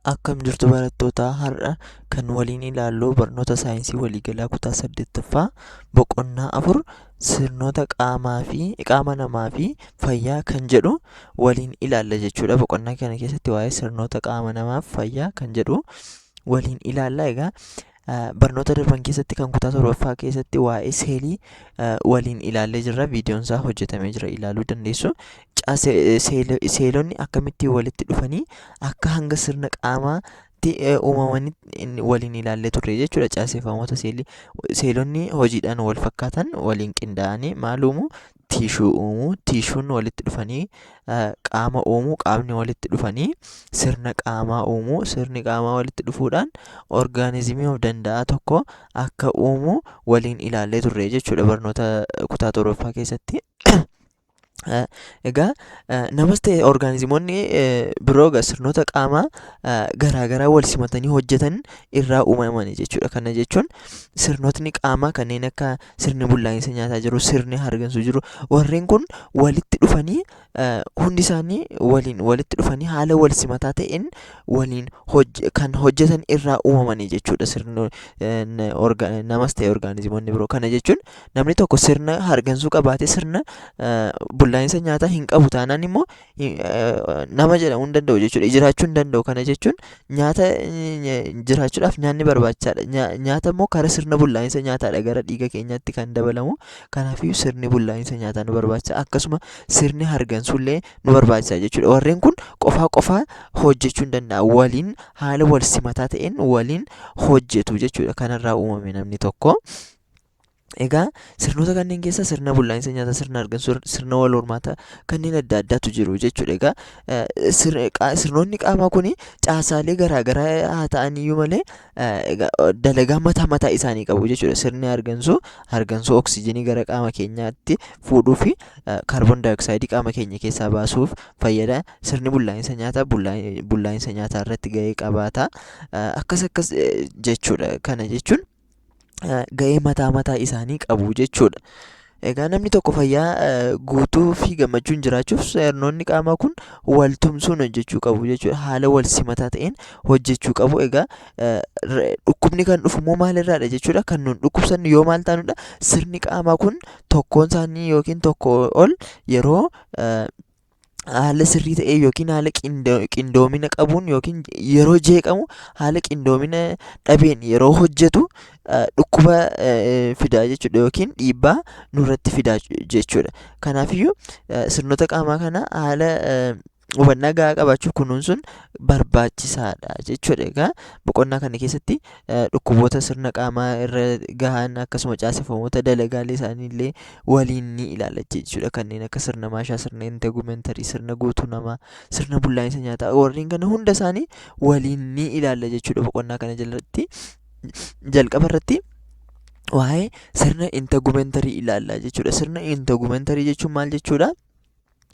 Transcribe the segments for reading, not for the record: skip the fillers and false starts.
Akkam jirtu barattoota? Har'a kan waliin ilaallu barnoota saayinsii waliigalaa kutaa 8ffaa boqonnaa 4 sirnoota qaamaa fi qaama namaa fi fayyaa kan jedhu waliin ilaalla jechuudha. Boqonnaa kana keessatti waa'ee sirnoota qaama namaaf fayyaa kan jedhu waliin ilaalla. Egaa barnoota darban keessatti kan kutaa 7ffaa keessatti waa'ee seelii waliin ilaallee jirra. Viidiyoon isaa hojjetamee jira, ilaaluu dandeessu. Seelonni akkamittiin walitti dhufanii akka hanga sirna qaamaatti uumamanii waliin ilaallee turre jechuudha. Caaseffamoota seelii, seelonni hojiidhaan wal fakkaatan waliin qindaa'anii maal uumu? Tiishuu uumu. Tiishuun walitti dhufanii qaama uumu. Qaamni walitti dhufanii sirna qaamaa uumu. Sirni qaamaa walitti dhufuudhaan orgaanizimii of danda'aa tokko akka uumu waliin ilaallee turre jechuudha barnoota kutaa 7ffaa keessatti. Egaa namas ta'e orgaanizimoonni biroo egaa sirnoota qaamaa garaagaraa wal simatanii hojjetan irraa uumamani jechuudha. Kana jechuun sirnootni qaamaa kanneen akka sirni bullaa'insa nyaataa jiru, sirni hargansuu jiru, warreen kun walitti dhufanii hundi isaanii waliin walitti dhufanii haala wal simataa ta'een waliin kan hojjetan irraa uumamani jechuudha. Sirni namas ta'e orgaanizimoonni biroo. Kana jechuun namni tokko sirna hargansuu qabaatee sirna bullaa'insa nyaataa hin qabu taanaan immoo nama jedhamuu hin danda'u jechuudha. Jiraachuu hin danda'u. Kana jechuun nyaata jiraachuudhaaf nyaanni barbaachisaadha. Nyaata immoo karaa sirna bullaa'insa nyaataadha gara dhiiga keenyaatti kan dabalamu. Kanaafiyyuu sirni bullaa'insa nyaataa nu barbaachisa. Akkasuma sirni hargansuullee nu barbaachisa jechuudha. Warreen kun qofaa qofaa hojjechuu hin danda'an. Waliin haala wal simataa ta'een waliin hojjetu jechuudha. Kanarraa uumame namni tokko. Egaa sirnoota kanneen keessa sirna bullaa'insa nyaataa, sirna hargansuu, sirna wal hormaataa kanneen adda addaatu jiru jechuudha. Egaa sirnoonni qaamaa kun caasaalee garaa garaa haa ta'an iyyuu malee egaa dalagaa mataa mataa isaanii qabu jechuudha. Sirni hargansuu hargansuu oksijiinii gara qaama keenyaatti fuudhuu fi kaarboon daayooksaayidii qaama keenya keessaa baasuuf fayyada. Sirni bullaa'insa nyaataa bullaa'insa nyaataa irratti gahee qabaata. Akkas akkas jechuudha. Kana jechuun ga'ee mataa mataa isaanii qabu jechuudha. Egaa namni tokko fayyaa guutuu fi gammachuun jiraachuuf sirnoonni qaamaa kun wal tumsuun hojjechuu qabu jechuudha. Haala wal simataa ta'een hojjechuu qabu. Egaa dhukkubni kan dhufu immoo maalirraadha jechuudha. Kan nuun dhukkubsannu yoo maal taanudha? Sirni qaamaa kun tokkoon isaanii yookiin tokko ol yeroo haala sirrii ta'ee yookiin haala qindoomina qabuun yookiin yeroo jeeqamu haala qindoomina dhabeen yeroo hojjetu dhukkuba fidaa jechuudha yookiin dhiibbaa nurratti fidaa jechuudha. Kanaafiyyuu sirnoota qaamaa kana haala hubannaa gahaa qabaachuuf kunuunsuun barbaachisaadha jechuudha. Egaa boqonnaa kana keessatti dhukkuboota sirna qaamaa irra gahan akkasuma caaseffamoota dalagaalee isaanii illee waliin ni ilaalla jechuudha. Kanneen akka sirna maashaa, sirna integumentarii, sirna guutuu namaa, sirna bullaa'insa nyaataa warreen kana hunda isaanii waliin ni ilaalla jechuudha boqonnaa kana jalatti. Jalqaba irratti waa'ee sirna integumentarii ilaalla jechuudha. Sirna integumentarii jechuun maal jechuudha?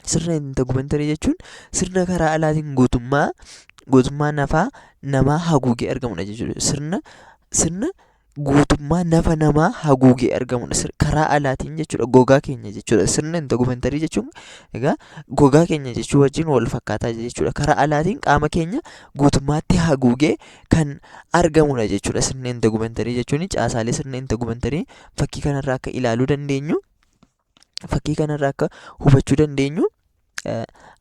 Sirna integumentarii jechuun sirna karaa alaatiin guutummaa nafaa namaa haguugee argamudha jechuudha. Sirna guutummaa nafa namaa haguugee argamudha. Karaa alaatiin jechuudha. Gogaa keenya jechuudha. Sirna integumentarii jechuun egaa gogaa keenya jechuu wajjin wal fakkaataa jechuudha. Karaa alaatiin qaama keenya guutummaatti haguugee kan argamudha jechuudha. Sirna integumentarii jechuun caasaalee sirna integumentarii fakkii kanarraa akka ilaaluu dandeenyu, fakkii kanarraa akka hubachuu dandeenyu,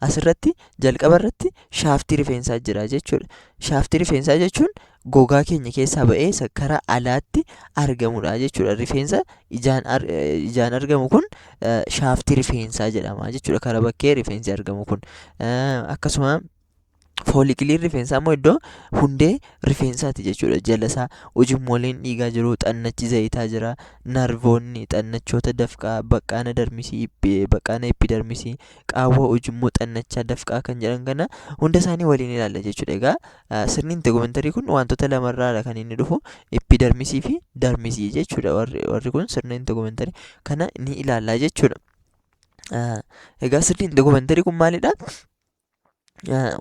asirratti jalqaba irratti shaaftii rifeensaa jira jechuudha. Shaaftii rifeensaa jechuun gogaa keenya keessaa ba'ee isa karaa alaatti argamudha jechuudha. Rifeensa ijaan argamu kun shaaftii rifeensaa jedhama jechuudha. Karaa bakkee rifeensi argamu kun. Akkasuma Foolikiliin rifeensaa immoo iddoo hundee rifeensaati jechuudha. Jala isaa ujummooleen dhiigaa jiru, xannachi zayitaa jira, narvoonni, xannachoota dafqaa, baqqaana darmisii, baqqaana epidarmisii, qaawwa ujummoo xannachaa dafqaa kan jedhan kana hunda isaanii waliin ilaalla jechuudha. Egaa sirni integumentarii kun wantoota lamarraadha kan inni dhufu, epidarmisii fi darmisii jechuudha. Warri kun sirna integumentarii kana ni ilaalla jechuudha. Egaa sirni integumentarii kun maalidha?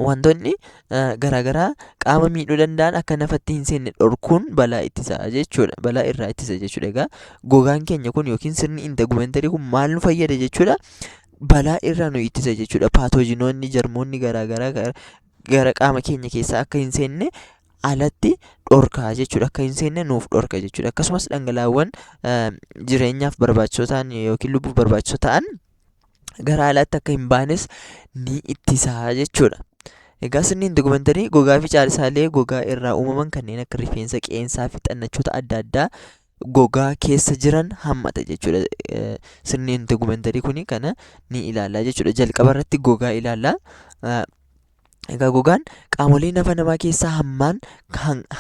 Wantoonni garaagaraa qaama miidhuu danda'an akka nafatti hin seenne dhorkuun balaa ittisa jechuudha. Balaa irraa ittisa jechuudha. Egaa gogaan keenya kun yookiin sirni integumentarii kun maal nu fayyada jechuudha? Balaa irraa nu ittisa jechuudha. Paatoojinoonni, jarmoonni garaagaraa gara qaama keenya keessaa akka hin seenne alatti dhorkaa jechuudha. Akka hin seenne nuuf dhorka jechuudha. Akkasumas dhangala'aawwan jireenyaaf barbaachisoo ta'an yookiin lubbuuf barbaachisoo ta'an gara alaatti akka hin baanes ni ittisa jechuudha. Egaa sirni integumentarii gogaa fi caasaalee gogaa irraa uumaman kanneen akka rifeensa, qeensaa fi xannachoota adda addaa gogaa keessa jiran hammata jechuudha. Sirni integumentarii kuni kana ni ilaalla jechuudha. Jalqaba irratti gogaa ilaalla. Egaa gogaan qaamolee nafa namaa keessaa hammaan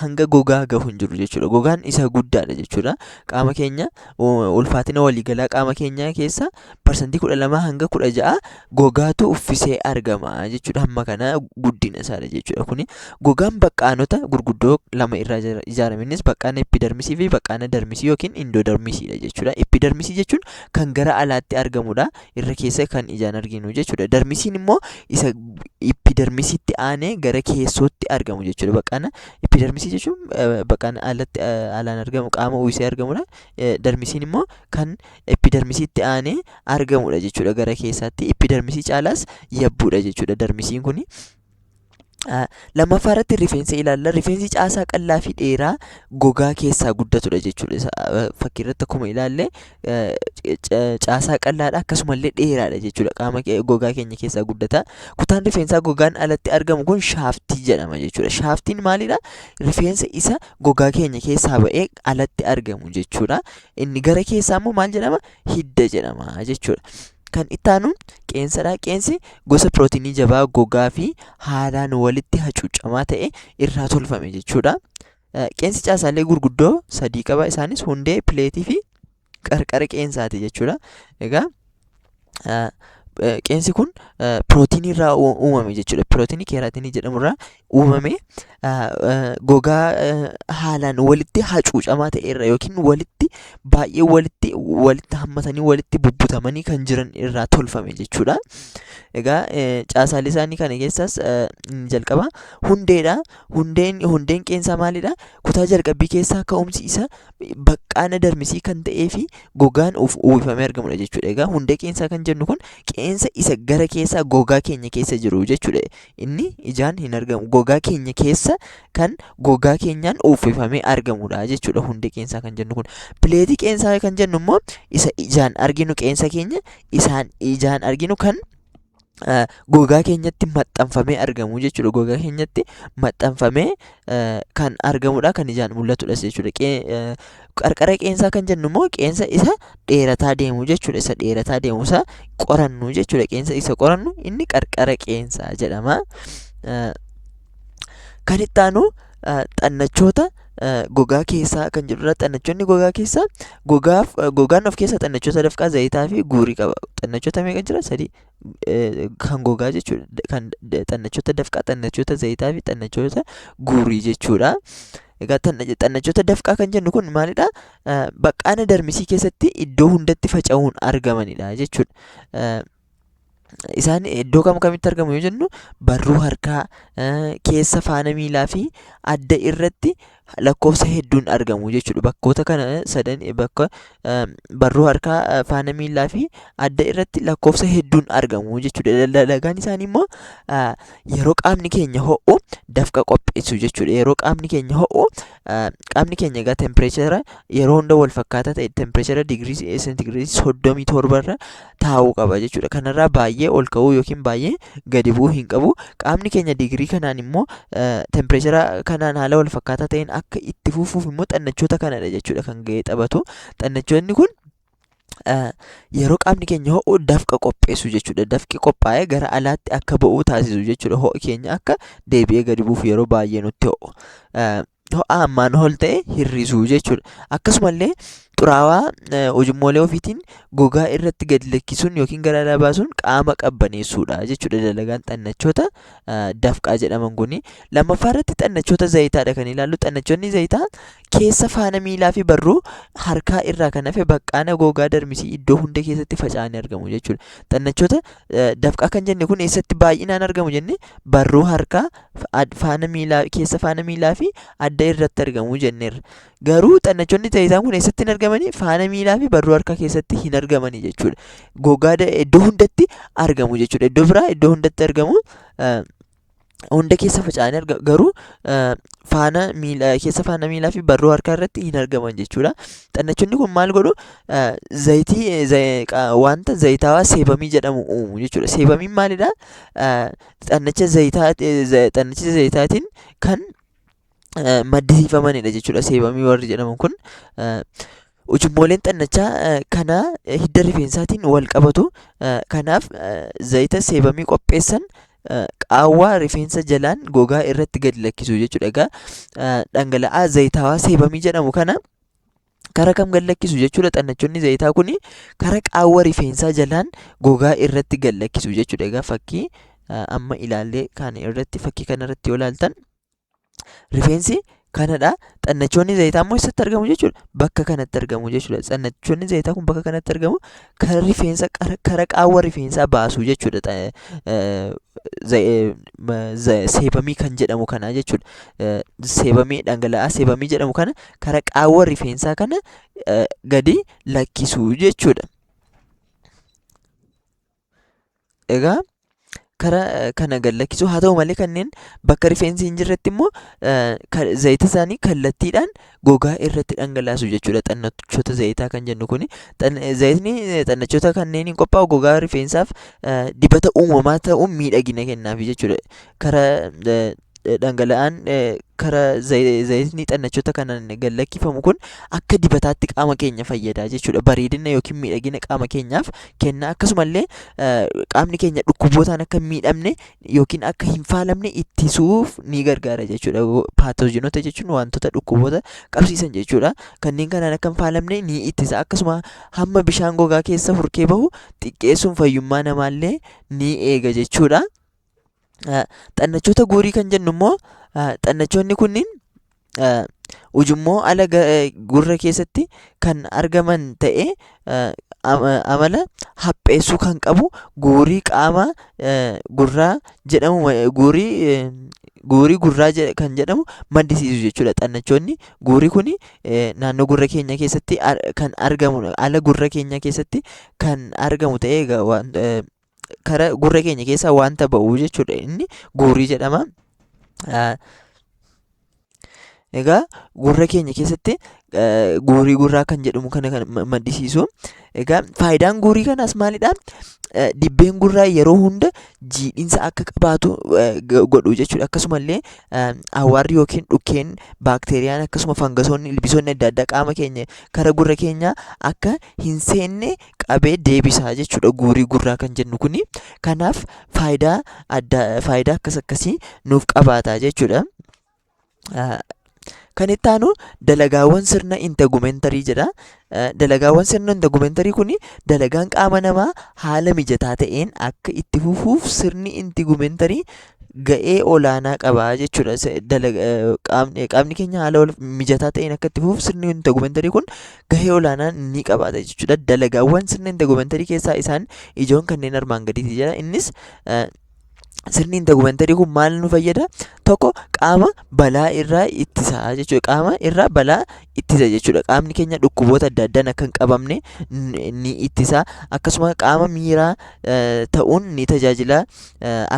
hanga gogaa gahu hin jiru jechuudha. Gogaan isa guddaadha jechuudha. Qaama keenya ulfaatina waliigalaa qaama keenyaa keessa 12% hanga 16 gogaatu uffisee argama jechuudha. Hamma kana guddina isaadha jechuudha. Kuni gogaan baqqaanota gurguddoo lama irraa ijaarame. Innis baqqaana epidermisii fi baqqaana darmisii yookiin indodermisiidha jechuudha. Epidermisii jechuun kan gara alaatti argamudha. Irra keessa kan ijaan arginu jechuudha. Darmisiin immoo isa epidermisiitti aanee gara keessootti argamu jechuudha. Baqqaana epidermisii jechuun baqqaana alatti alaan argamu qaama uwwisee argamudha. Darmisiin immoo kan epidermisiitti aanee argamudha jechuudha gara keessaatti. Epidermisii caalaas yabbuudha jechuudha darmisiin kuni. Lammaffaa irratti rifeensa ilaalla. Rifeensi caasaa qal'aa fi dheeraa gogaa keessaa guddatudha jechuudha. Fakkii irratti akkuma ilaalle caasaa qal'aadha akkasumallee dheeraadha jechuudha. Qaama gogaa keenya keessaa guddata. Kutaan rifeensaa gogaan alatti argamu kun shaaftii jedhama jechuudha. Shaaftiin maalidha? Rifeensa isa gogaa keenya keessaa ba'ee alatti argamu jechuudha. Inni gara keessaa immoo maal jedhama? Hidda jedhama jechuudha. Kan itti aanu qeensadha. Qeensi gosa pirootinii jabaa gogaa fi haalaan walitti hacuucamaa ta'e irraa tolfame jechuudha. Qeensi caasaalee gurguddoo sadii qaba. Isaanis hundee, pileetii fi qarqara qeensaati jechuudha. Egaa qeensi kun pirootinii irraa uumame jechuudha. Pirootinii keeraatinii jedhamu irraa uumame gogaa haalaan walitti hacuucamaa ta'e irra yookiin walitti baay'ee walitti walitti hammatanii walitti bubbutamanii kan jiran irraa tolfame jechuudha. Egaa caasaalee isaanii kana keessaas inni jalqaba hundeedha. Hundeen qeensaa maalidha? Kutaa jalqabbii keessaa ka'umsi isa baqqaana darmisii kan ta'ee fi gogaan uwwifamee argamudha jechuudha. Egaa hundee qeensaa kan jennu kun qeensa isa gara keessaa gogaa keenya keessa jiru jechuudha. Inni ijaan hin argamu. Gogaa keenya keessa kan gogaa keenyaan uwwifamee argamudha jechuudha hundee qeensaa kan jennu kun. Pileetii qeensaa kan jennu immoo isa ijaan arginu qeensa keenya isaan ijaan arginu kan gogaa keenyatti maxxanfamee argamu jechuudha. Gogaa keenyatti maxxanfamee kan argamudha kan ijaan mul'atudhas jechuudha. Qarqara qeensaa kan jennu immoo qeensa isa dheerataa deemu jechuudha. Isa dheerataa deemu isa qorannu jechuudha. Qeensa isa qorannu inni qarqara qeensaa jedhama. Kan itti aanu xannachoota gogaa keessaa kan jedhudha. Xannachoonni gogaa keessaa gogaaf gogaan of keessaa xannachoota dafqaa, zayitaa fi guurii qaba. Xannachoota meeqa jira? Sadii. Kan gogaa jechuudha. Kan xannachoota dafqaa, xannachoota zayitaa fi xannachoota guurii jechuudha. Egaa xannachoota dafqaa kan jennu kun maalidha? Baqqaana darmisii keessatti iddoo hundatti faca'uun argamanidha jechuudha. Isaan iddoo kam kamitti argamu yoo jennu barruu harkaa, keessa faana miilaa fi adda irratti lakkoofsa hedduun argamu jechuudha. Bakkoota kana sadan bakka barruu harkaa, faana miilaa fi adda irratti lakkoofsa hedduun argamu jechuudha. Dalagaan isaanii immoo yeroo qaamni keenya ho'u dafqa qopheessu jechuudha. Yeroo qaamni keenya ho'u qaamni keenya egaa tempireechara yeroo hunda wal fakkaataa ta'e tempireechara digirii seentigireedii 37 irra taa'uu qaba jechuudha. Kanarraa baay'ee ol ka'uu yookiin baay'ee gadi bu'uu hin qabu. Qaamni keenya digirii kanaan immoo tempireechara kanaan haala wal fakkaataa ta'een akka itti fufuuf immoo xannachoota kanadha jechuudha kan ga'ee taphatu. Xannachoonni kun yeroo qaamni keenya ho'u dafqa qopheessu jechuudha. Dafqi qophaa'ee gara alaatti akka ba'u taasisu jechuudha. Ho'i keenya akka deebi'ee gadi bu'uuf yeroo baay'ee nutti ho'u. Ho'a hammaan ol ta'e hir'isuu jechuudha. Akkasumallee xuraawaa ujummoolee ofiitiin gogaa irratti gadi lakkisuun yookiin gara alaa baasuun qaama qabbaneessuudha jechuudha dalagaan xannachoota dafqaa jedhaman kuni. Lammaffaa irratti xannachoota zayitaadha kan ilaallu. Xannachoonni zayitaa keessa faana miilaa fi barruu harkaa irraa kan hafe baqqaana gogaa darmisii iddoo hunda keessatti faca'anii argamu jechuudha. Xannachoota dafqaa kan jenne kun eessatti baay'inaan argamu jenne? Barruu harkaa, faana miilaa, keessa faana miilaa fi adda irratti argamu jenneerra. Garuu xannachoonni zayitaa kun eessatti hin argamanii? Faana miilaa fi barruu harkaa keessatti hin argamanii jechuudha. Gogaa iddoo hundatti argamu jechuudha. Iddoo biraa iddoo hundatti argamu. Hunda keessa faca'anii argamu garuu faana miilaa keessa faana miilaa fi barruu harkaa irratti hin argaman jechuudha. Xannachoonni kun maal godhu? Zayitii, wanta zayitaawaa sebumii jedhamu uumu jechuudha. Sebumiin maalidha? Xannacha zayitaa, xannacha zayitaatiin kan maddisiifamanidha jechuudha. Sebumii warri jedhaman kun ujummooleen xannachaa kana hidda rifeensaatiin wal qabatu. Kanaaf zayita sebumii qopheessan qaawwaa rifeensa jalaan gogaa irratti gadi lakkisu jechuudha. Egaa dhangala'aa zayitaawaa sebumii jedhamu kana kara kam gad lakkisu jechuudha? Xannachoonni zayitaa kuni kara qaawwa rifeensaa jalaan gogaa irratti gad lakkisu jechuudha. Egaa fakkii amma ilaallee kana irratti, fakkii kana irratti yoo ilaaltan, rifeensi kanadha. Xannachoonni zayitaa immoo eessatti argamu jechuudha? Bakka kanatti argamu jechuudha. Xannachoonni zayitaa kun bakka kanatti argamu. Kara rifeensa, kara qaawwa rifeensaa baasu jechuudha. Sebumii kan jedhamu kana jechuudha. Sebumii, dhangala'aa sebumii jedhamu kana kara qaawwa rifeensaa kana gadi lakkisu jechuudha. Egaa kara kana gad lakkisu. Haa ta'u malee, kanneen bakka rifeensi hin jirretti immoo zayita isaanii kallattiidhaan gogaa irratti dhangalaasu jechuudha. Xannachoota zayitaa kan jennu kuni zayitni xannachoota kanneen qophaa'u gogaa rifeensaaf dibata uumamaa ta'uun miidhagina kennaafi jechuudha. Kara dhangala'aan kara zayitni xannachoota kanaan gad lakkifamu kun akka dibataatti qaama keenya fayyada jechuudha. Bareedina yookiin miidhagina qaama keenyaaf kenna. Akkasumallee qaamni keenya dhukkubootaan akka hin miidhamne yookiin akka hin faalamne ittisuuf ni gargaara jechuudha. Paatoojinoota jechuun wantoota dhukkuboota qabsiisan jechuudha. Kanneen kanaan akka hin faalamne ni ittisa. Akkasuma hamma bishaan gogaa keessa hurkee bahu xiqqeessuun fayyummaa namaallee ni eega jechuudha. Xannachoota guurii kan jennu immoo, xannachoonni kunniin ujummoo ala gurra keessatti kan argaman ta'ee amala hapheessuu kan qabu guurii qaama gurraa jedhamu, guurii gurraa kan jedhamu maddisiisu jechuudha. Xannachoonni guurii kuni naannoo gurra keenya keessatti kan argamudha. Ala gurra keenya keessatti kan argamu ta'ee kara gurra keenya keessaa wanta ba'u jechuudha. Inni guurii jedhama. Egaa gurra keenya keessatti guurii gurraa kan jedhamu kana kan maddisiisu. Egaa faayidaan guurii kanaas maalidha? Dibbeen gurraa yeroo hunda jiidhinsa akka qabaatu godhu jechuudha. Akkasumallee awwaarri yookiin dhukkeen, baakteeriyaan, akkasuma fangasoonni, ilbiisonni adda addaa qaama keenya kara gurra keenyaa akka hin seenne qabee deebisaa jechuudha guurii gurraa kan jennu kuni. Kanaaf faayidaa adda, faayidaa akkas akkasii nuuf qabaata jechuudha. Kan itti aanu dalagaawwan sirna integumentary jedha. Dalagaawwan sirna integumentary kuni dalagaan qaama namaa haala mijataa ta'een akka itti fufuuf sirni integumentary ga'ee olaanaa qaba jechuudha. Qaamni keenya haala mijataa ta'een akka itti fufuuf sirni integumentary kun gahee olaanaa ni qabaata jechuudha. Dalagaawwan sirna integumentary keessaa isaan ijoon kanneen armaan gadiiti jedha. Innis sirni integumentary kun maal nu fayyada? Tokko, qaama balaa irraa ittisa jechuudha. Qaama irraa balaa ittisa jechuudha. Qaamni keenya dhukkuboota adda addaan akka hin qabamne ni ittisa. Akkasuma qaama miiraa ta'uun ni tajaajila.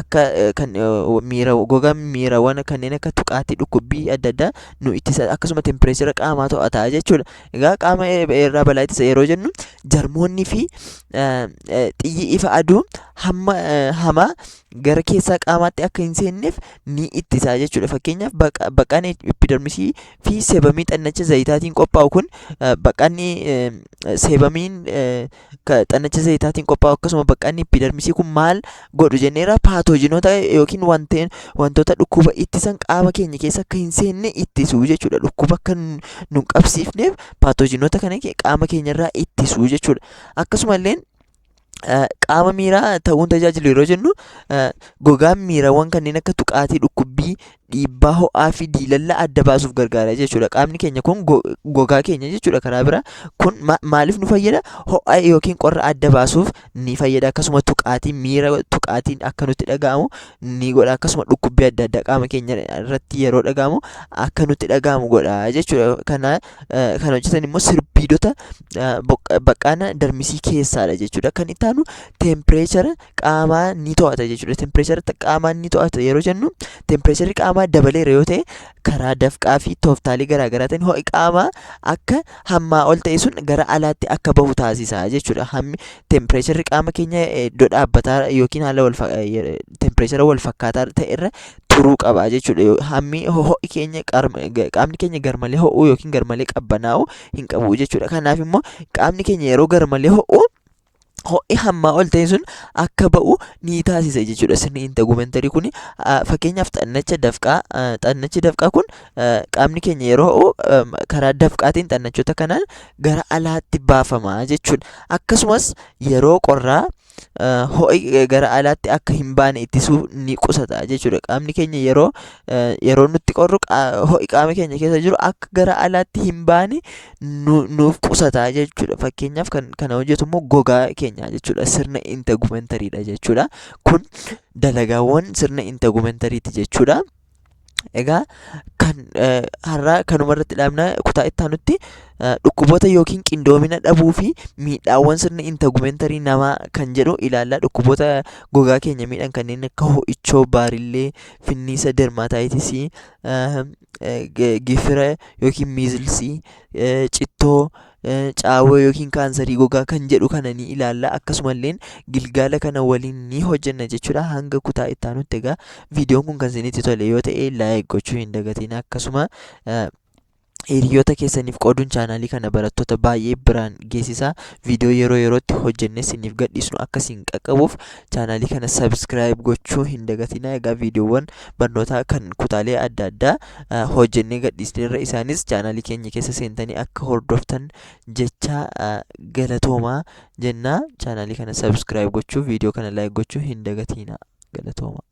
Akka kan miira, gogaa miirawwan kanneen akka tuqaatii, dhukkubbii adda addaa nu ittisa. Akkasuma temperature qaamaa to'ata jechuudha. Egaa qaama irraa balaa ittisa yeroo jennu, jarmoonni fi xiyyi ifa aduu hamma hamaa gara keessaa qaamaatti akka hin seenneef ni ittisa jechuudha. Fakkeenyaaf, baqaan epidermisii fi sebumii xannacha zayitaatiin qophaa'u kun, baqanni sebumiin xannacha zayitaatiin qophaa'u akkasuma baqanni epidermisii kun maal godhu jenneera? Paatoojinoota yookiin wantoota dhukkuba ittisan qaama keenya keessa akka hin seenne ittisu jechuudha. Dhukkuba akka nu hin qabsiifneef paatoojinoota kana qaama keenyarraa ittisu jechuudha. Akkasumallee qaama miiraa ta'uun tajaajilu yeroo jennu, gogaan miirawwan kanneen akka tuqaatii, dhukkubbii, Dhiibbaa ho'aa fi diilalla adda baasuuf gargaara jechuudha. Qaamni keenya kun gogaa keenya jechuudha karaa biraa. Kun maaliif nu fayyada? Ho'a yookiin qorra adda baasuuf ni fayyada. Akkasuma tuqaatiin, miira tuqaatiin akka nutti dhaga'amu ni godha. Akkasuma dhukkubbii adda addaa qaama keenya irratti yeroo dhaga'amu akka nutti dhaga'amu godha jechuudha. Kana kan hojjetan immoo sirbiidota baqqaana darmisii keessaadha jechuudha. Kan itti aanu temperature qaamaa ni to'ata jechuudha. Temperature qaamaa ni to'ata yeroo jennu, temperatureri qaamaa dabaleera yoo ta'e, karaa dafqaa fi tooftaalee garaa garaatiin ho'i qaamaa akka hammaa ol ta'e sun gara alaatti akka bahu taasisa jechuudha. Hammi temperatureri qaama keenya iddoo dhaabbataa yookiin haala wal temperature wal fakkaataa ta'e irra turuu qaba jechuudha. Hammi ho'i keenya, qaamni keenya garmalee ho'uu yookiin garmalee qabbanaa'uu hin qabu jechuudha. Kanaaf immoo qaamni keenya yeroo garmalee ho'u, ho'i hammaa ol ta'e sun akka ba'u ni taasisa jechuudha. Sirni integumentary kun fakkeenyaaf xannacha dafqaa, xannachi dafqaa kun qaamni keenya yeroo ho'u karaa dafqaatiin xannachoota kanaan gara alaatti baafama jechuudha. Akkasumas yeroo qorraa ho'i gara alaatti akka hin baane ittisuu ni qusata jechuudha. Qaamni keenya yeroo nutti qorru ho'i qaama keenya keessa jiru akka gara alaatti hin baane nuuf qusata jechuudha. Fakkeenyaaf kan kana hojjetu immoo gogaa keenya jechuudha. Sirna integumentarydha jechuudha. Kun dalagaawwan sirna integumentaryti jechuudha. Egaa kan har'aa kanuma irratti dhaabna. Kutaa itti aanutti dhukkuboota yookiin qindoomina dhabuu fi miidhaawwan sirna integumentary namaa kan jedhu ilaalla. Dhukkuboota gogaa keenya miidhan kanneen akka ho'ichoo, baarillee, finniisa, dermatitisii, gifira yookiin measlesii, cittoo, caawoo yookiin kaansarii gogaa kan jedhu kana ni ilaalla. Akkasumallee gilgaala kana waliin ni hojjenna jechuudha. Hanga kutaa itti aanutti egaa viidiyoon kun kan isinitti tole yoo ta'e, like gochuu hin dagatiin. Akkasuma hiriyoota keessaniif qooduun chaanaalii kana barattoota baay'ee biraan geessisaa. Viidiyoo yeroo yerootti hojjennee isiniif gadhiisnu akka isin qaqqabuuf chaanaalii kana subscribe gochuu hin dagatinaa. Egaa viidiyoowwan barnootaa kan kutaalee adda addaa hojjennee gadhiisneerra, isaanis chaanaalii keenya keessa seentanii akka hordoftan jecha galatoomaa jennaa. Chaanaalii kana subscribe gochuu, viidiyoo kana like gochuu hin dagatinaa. Galatooma.